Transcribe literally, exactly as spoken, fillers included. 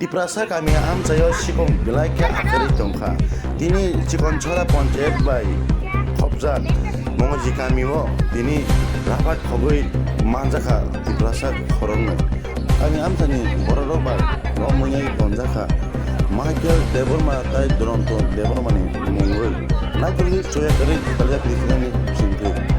Tiprasa kami amchaio sikok belai khe akhari tongkha. Tini Chikonchora ponchayat bai khopjak Mongoji kamio tini rapat khogwi manjakha Tiprasa khoroknwi. Kami amchani bororok bai romwi tonjakha Michael Debbarma tai Duronto Debbarmani mungwi. Naitugwi choya kwrwi kaljak Krishna ni bisingtwi.